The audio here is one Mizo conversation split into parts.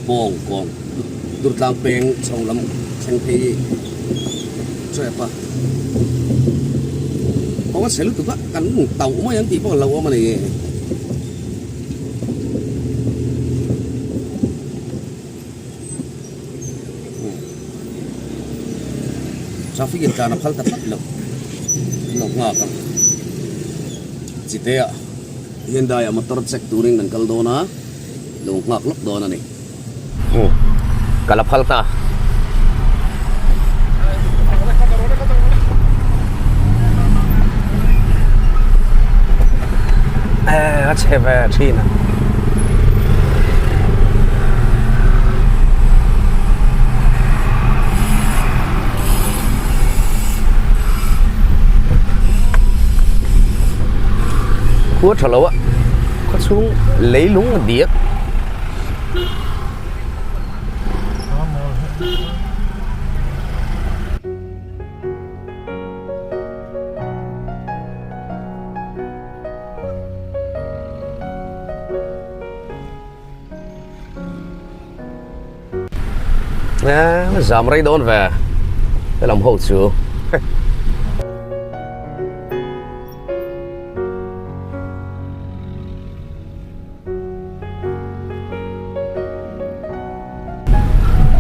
Bawng kawn Durtlang peng chho lam thleng phei tep a. Kawng a chhe lutuk a, kan tauh mai ang tih pawh a lo awm a ni. Traffic in tlan a phal ta tlat lo an lo nghak a chite ah Hyundai ah motor check turin kan kal dawn a lo nghak lawk dawn a ni kal a phal ta. A chhe ve thin a. Khua tha lo a khaw chhung leilung a diak. Zam rei dawn ve helam ho chu.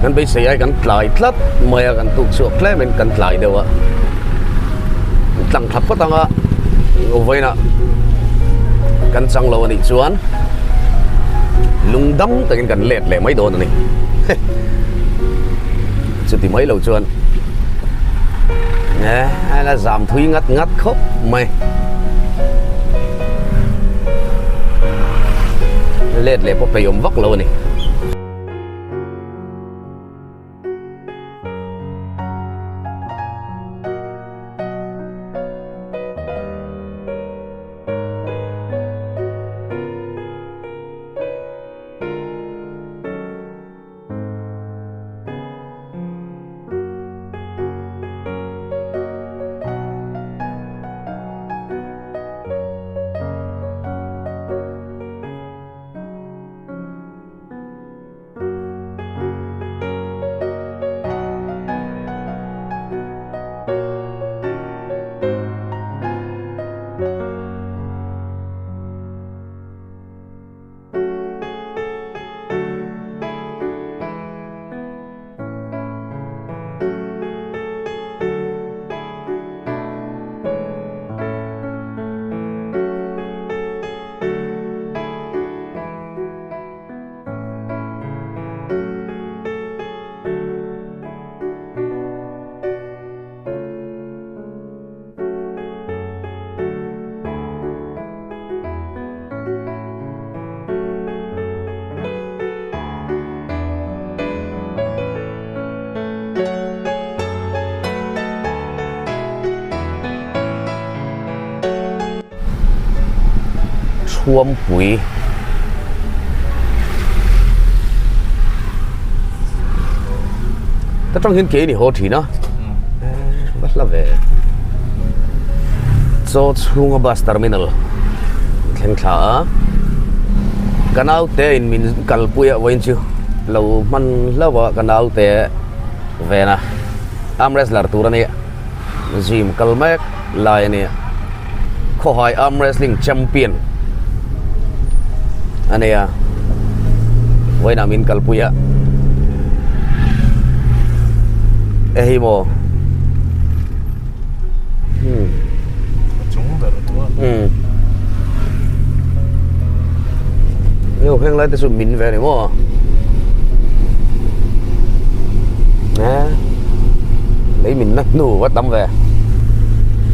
Kan beisei ai kan tlai tlat mai a, kan tuk chhuak tlem in kan tlai deuh a, tlang thla phawt anga vawiinah kan chang lo a nih chuan lungdam takin kan let leh mai dawn a ni chuti mai lo chuan eh la zam thui ngat ngat khawp mai. Let leh pawh peihawm vak lo a ni. Thuampui ta tang hian ke ni haw thin a va hla ve chaw chhunga bus terminal thleng thla a ka naute in min kalpui a vawiin chu lo hman hlauh a ka naute vena arm wrestler tur a nia gym kal mek lai a nia khawhai arm wrestling champion a nia vawiinah min kalpui a hei maw. A chung ber tu a. Um. Yo heng lai te chu min ve ni maw. Nè. Lấy min na hnu va tam ve.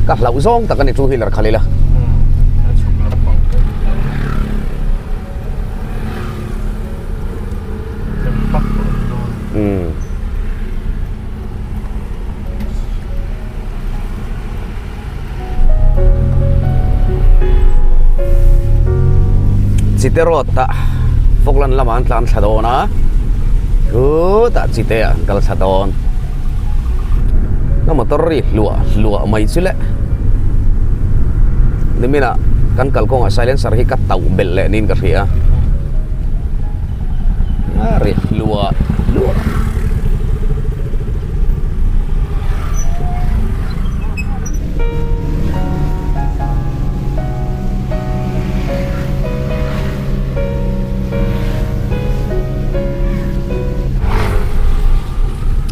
Ka hlauh zawng tak a ni two wheeler khalh ila. Um. A chhuk lampang te. Lem pak pawh a ni dawn. Um. Chite road ah Falkland lamah an tlan thla dawn a chutah chite ah an kal thla dawn a motor ri hluah hluah mai chu le niminah kan kalkawngah silencer hi ka tauh belh leh niin ka hria a. A ri hluah hluah.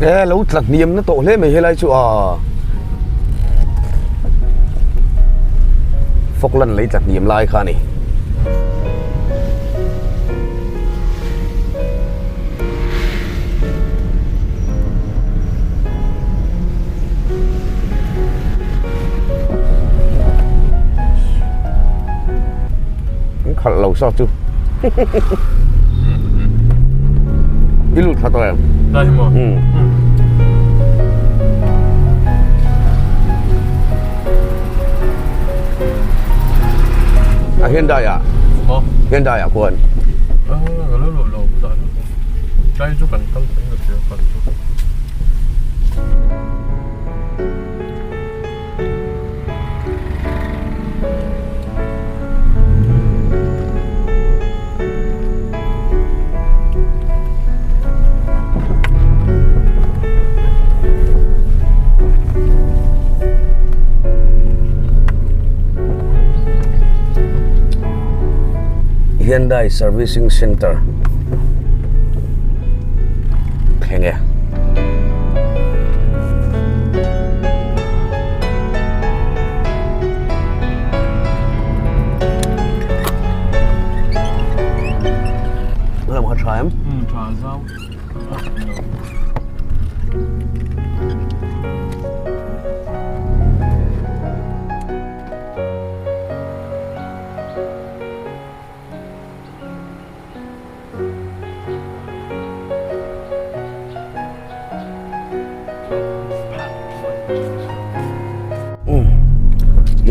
E lo tla hniam na tawh hle mai helai chu a Falkland lei tla hniam lai kha a ni. Khalh lo sa chu i lut thla tawh em Đây mà. Ừ. A Hyundai ah Maw? Hyundai ah khuan Ah, ka lo luh lo dah na. Tlai chu kan kal thei ka hria kal chu. Hyundai Servicing Center thleng e. Lam kha tha em? Tha zau.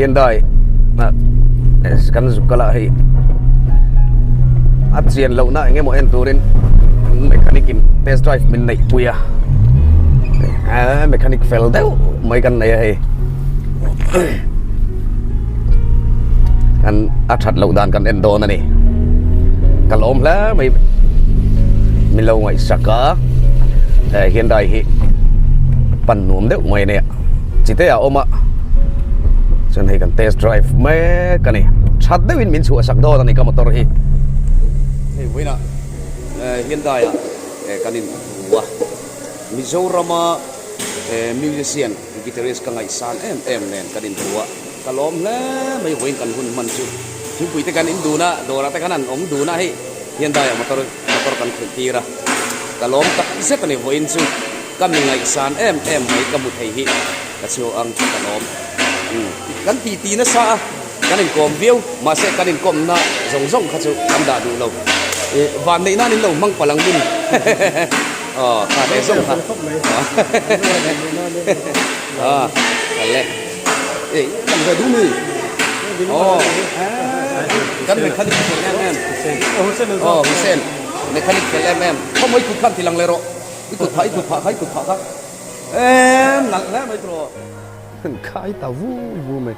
Hyundai kan zuk kala hei a chian lohna eng emaw en turin mechanic in test drive min neih pui a mechanic fel deuh mai kan nei a hei kan a that loh dan kan en dawn a ni ka lawm hle mai min lo ngaihsak a eh Hyundai hi pan nuam deuh mai a nia chite a awm a chuan hei kan test drive mek a ni that deuhin min chhuahsak dawn a ni ka motor hi hei vawiinah eh Hyundai ah eh kan in hmu a Mizorama eh musician Guitarist ka ngaihsan em em nen kan inhmu a, ka lawm hle mai vawiin kan hun hman chu. Thingpui te kan in dun a, dawrah te khan an awm dun a, hei Hyundai ah motor motor kan khawih tir a, ka lawm tak zet a ni vawiin chu ka mi ngaihsan em em mai ka hmu thei hi ka chhu ang chu ka lawm. Umm kan ti ti nasa a, kan inkawm viau mahse kan inkawmna zawng zawng kha chu kan dah duh lo. Ih van neih nan in lo hmang palh ang min Aw kha ve zawng kha Aw le Ei kan ve duh mi Aw kan mechanic fel em em Aw Hussein mechanic fel em em Khaw mawi kut khan ti lang leh rawh I kut phah i kut phah kha i kut phah kha Em nalh hle mai tawh Kan khai ta vu vu mai.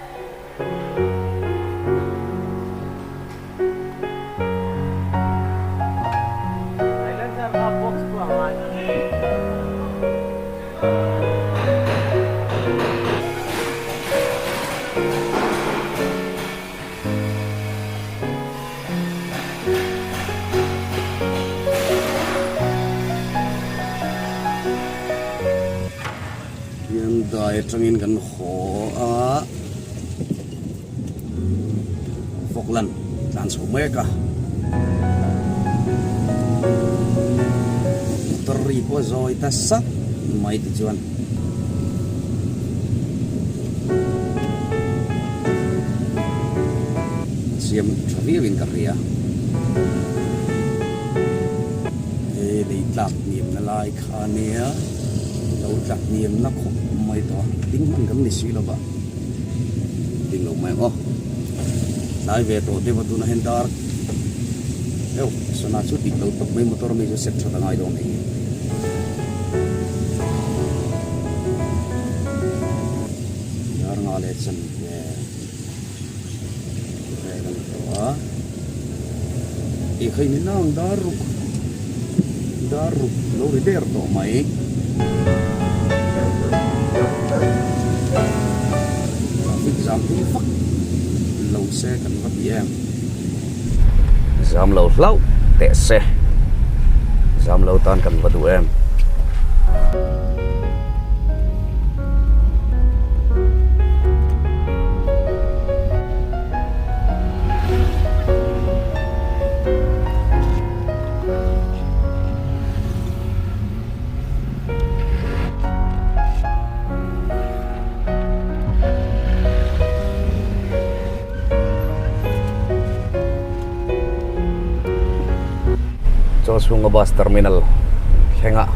Hyundai atangin kan haw a. Falkland tlan chho mek a motor ri pawh a zawi ta sat mai tichuan siam tha viau in ka hria he lei tlak hniam na lai kha ania lo tla hniam na khawp mai tawh a ding hman kan ni si lova. Ding lo mai ang aw. Tlai ve tawh deuh a tunah hian dar deuh sana chu dik lo tawp mai motor ami chu set that a ngai dawn anih hi. Dar nga leh chan ve vel a ni tawh a. Tih kha in inang dar ruk. Dar ruk lo ri der tawh mai. Traffic zam pui vak lo se kan va ti em. Zam lo hlauh teh se. Zam lo tan kan va duh em. Chaw chhunga bus terminal thlengah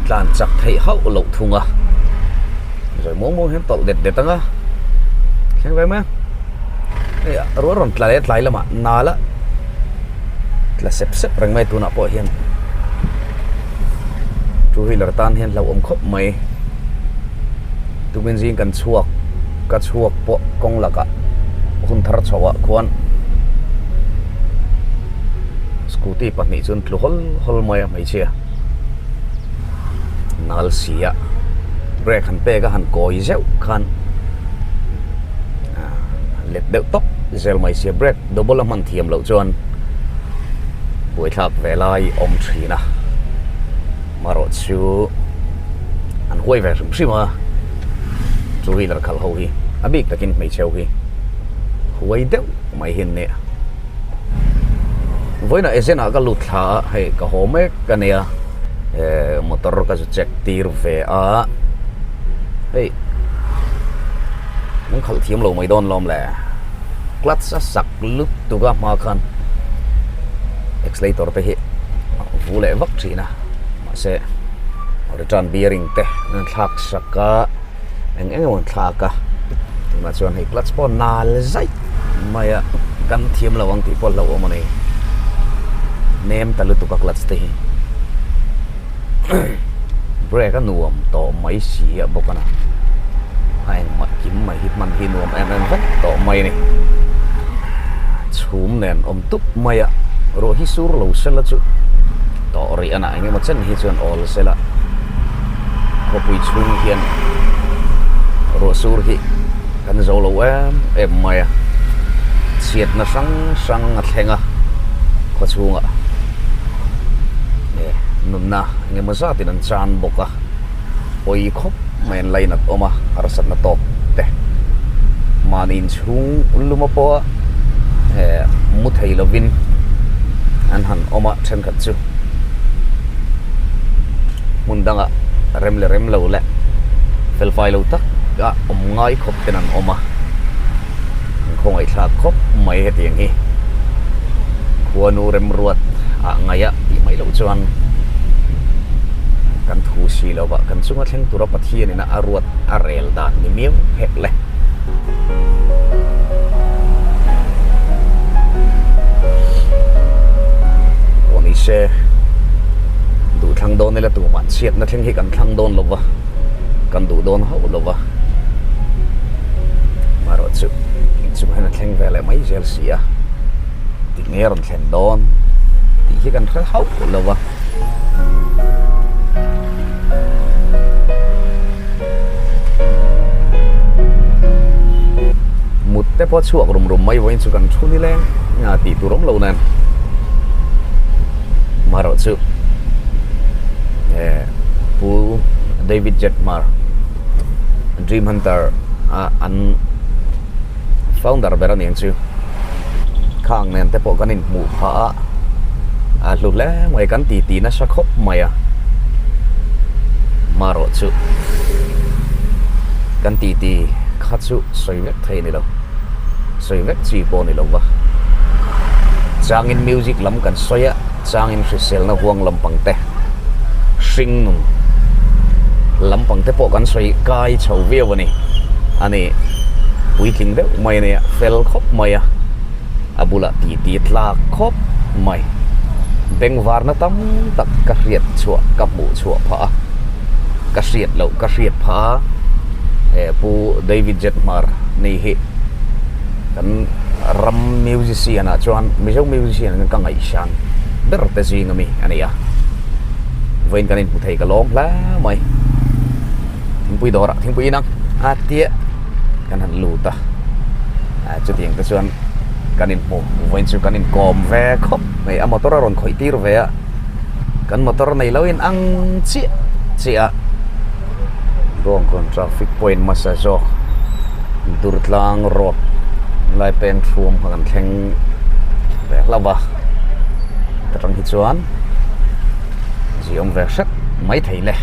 Tlan chak theih hauh loh thung a, zawi muang muang hian tawlh det det ang a, thleng ve mai a, hei ruah rawn tla leh tlai lamah nal a tla sep sep reng mai tunah pawh hian two wheeler tan hian hlauhawm khawp mai, tukin zing kan chhuak ka chhuak pawh kawng lakah hun thar chhoh ah khuan scooty pahnih chu an tlu hawl hawl mai a hmeichhia. Nal si a brake han pek a han kawi zeuh khan let deuh tawp zel mai sia brake double a hman thiam loh chuan buaithlak ve lai awm thin a marawh chu an huai ve hrim hrim a two wheeler khalh ho hi a bik takin hmeichhe ho hi huai deuh mai hi an nia. Vawiinah agent ah ka lut thla a hei ka haw mek a nia eh motor ka zu check tir ve a hei an khalh thiam lo mai dawn lawm le clutch a sak lut tuk a hma khan accelerator te hi a vu leh vak thin a mahse return bearing te an thlak sak a. Eng eng emaw thlak a tunah chuan hei clutch pawh nal zaih mai a kan thiam lo ang tih pawh hlauhawm a ni nem ta lutuk a clutch te hi brake a nuam tawh mai si a bawk a na a engmah kim mai hi hman hi nuam em em vek tawh mai a ni chhum nen awm tup mai a ruah hi sur lo sela chu tawh rih a na eng emaw chen hi chuan awl sela. Khawpui chhung hian ruah sur hi kan zo lo em em mai a, chhiatna hrang hrang a thleng a khaw chhungah eh nunna eng emaw zatin an chan bawk a, pawi khawp mai an lainat awm a harsatna tawk te mahni inchhung luma pawha eh mu thei lovin an han awm a thenkhat chu. Hmun dangah rem leh rem lo leh fel fai lo tak a awm ngai khawp ten an awm a, an khawngaihthlak khawp mai hetiang hi khuanu remruat ah ngaih a tih mai loh chuan kan thu si lo va kan chunga thleng tura Pathian ina a ruat a rel dan ni miau hek le. Pawh ni se duh thlang dawn ila tumah chhiatna thleng hi kan thlang dawn lo va kan duh dawn hauh lo va marawh chu inchung hian a thleng ve leh mai zel si a tinge a rawn thlen dawn tih hi kan hre hauh lo va. Mut te pawh a chhuak rum rum mai vawiin chu kan thu ni leng a tih tur awm lo nen marawh chu eh Pu David Jetmar Dream Hunter a an founder ber a ni ang chu khang nen te pawh kan inhmuh phah a a hlu hle mai kan ti ti nasa khawp mai a marawh chu kan ti ti kha chu sawi vek thei a ni lo sawi vek chi pawh a ni lo va changin music lam kan sawi a changin hriselna huang lampang te hring nun lampang te pawh kan sawi kai chho viau a ni a ni puitling deuh mai a nia fel khawp mai a a bulah ti ti tlak khawp mai bengvarna tam tak ka hriat chhuah ka hmuh chhuah phah a ka hriat loh ka hriat phah a. He Pu David Jet Hmar ni hi kan ram musician ah chuan Mizo musician ka ngaihsan ber te zing ami a ni a. Vawiin kan inhmu thei ka lawm hle mai. Thingpui dawrah thingpui inang a tia kan han lut a. Chutiang te chuan kan inhmu vawiin chu kan inkawm ve khawp mai a motor a rawn khawih tir ve a. Kan motor nei lo in ang chiah chiah a. Bawngkawn traffic point hmasa zawk Durtlang road lai peng thuam kha kan thleng ve hlauh a ta tang hi chuan ziawm ve hrep mai thei le.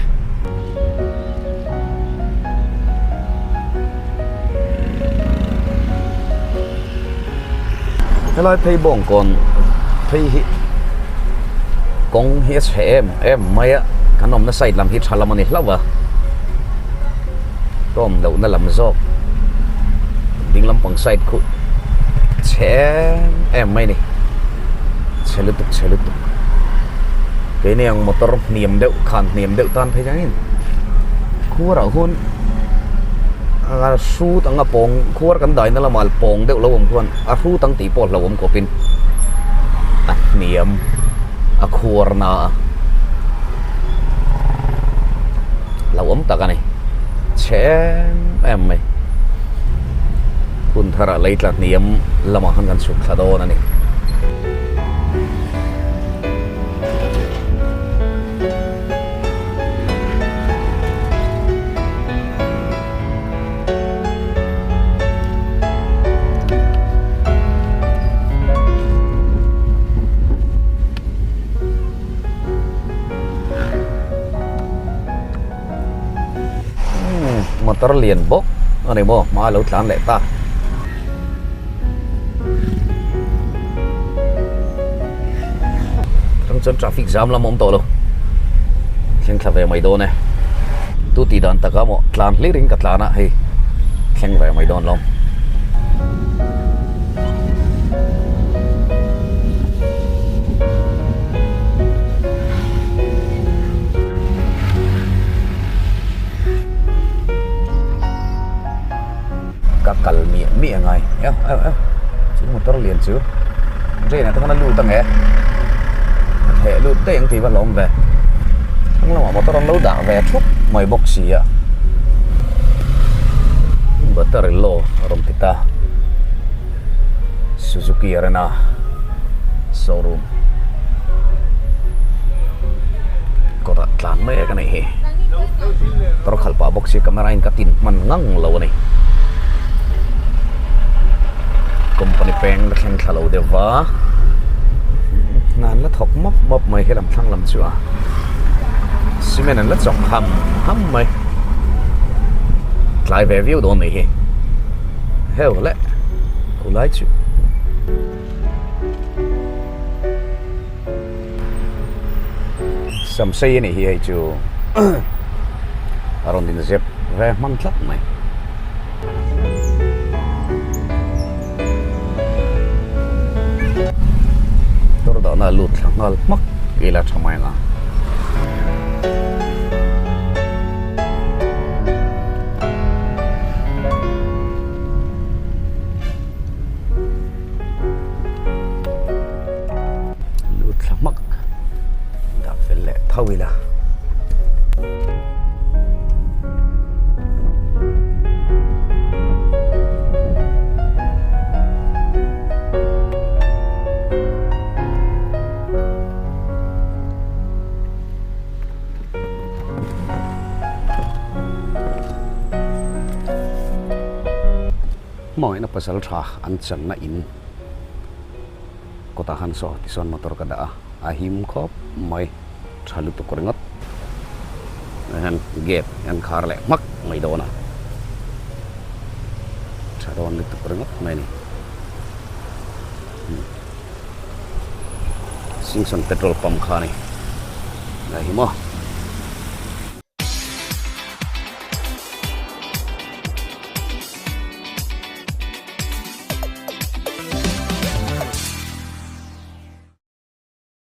Helai phei Bawngkawn phei hi kawng hi a chhe em em mai a kan awmna side lam hi tha lam a ni hlauh a ka awm lohna lam zawk ding lampang side khu chhe em em mai a ni chhe lutuk chhe lutuk keini ang motor hniam deuh khan hniam deuh tan phei chuan khuarah khuan a hrut ang a pawng khuar kan daina lamah pawng deuh lo awm khuan a hrut ang tih pawh hlauhawm khawpin a hniam a khuar na a hlauhawm tak a ni chhe em em mai hun tharah lei tla hniam lamah khan kan chhuk thla dawn a ni. Motor lian bawk a ni maw hma a lo tlan leh ta. Tang chuan traffic jam lam a awm tawh lo thleng thla ve mai dawn e tu tih dan taka maw tlan hlir in ka tlan a hei thleng ve mai dawn lawm. Ka kal miah miah ngai eu eu eu chu motor lian chu train ah te khan a lut ange a theh lut daih ang tih va hlawm ve thlang lamah motor an lo dah ve thup mai bawk si a battery low a rawn ti ta Suzuki Arena showroom kawtah tlan mek a nih hi motor khalh pah bawk si camera in ka tin hman ngang lo a ni company peng la thleng thla lo deuh va hna an la thawk map map mai helam thlang lam chu a cement an la chawk ham ham mai tlai ve viau dawn a nih hi heu le khulai chu. Samsei a nih hi hei chu a rawn inzep ve hman tlat mai. Motor dahna a lut thla nghal hmak ila tha mai ang a. Lut thla hmak dah fel leh tho ila. Hmangaihna pasal tha an channa in kawtah khan saw tichuan motor ka dah a, a him khawp mai tha lutuk ringawt hian gate an khar leh hmak mai dawn a, tha dawn lutuk ringawt mai a ni. Singson petrol pump kha a ni a hi maw.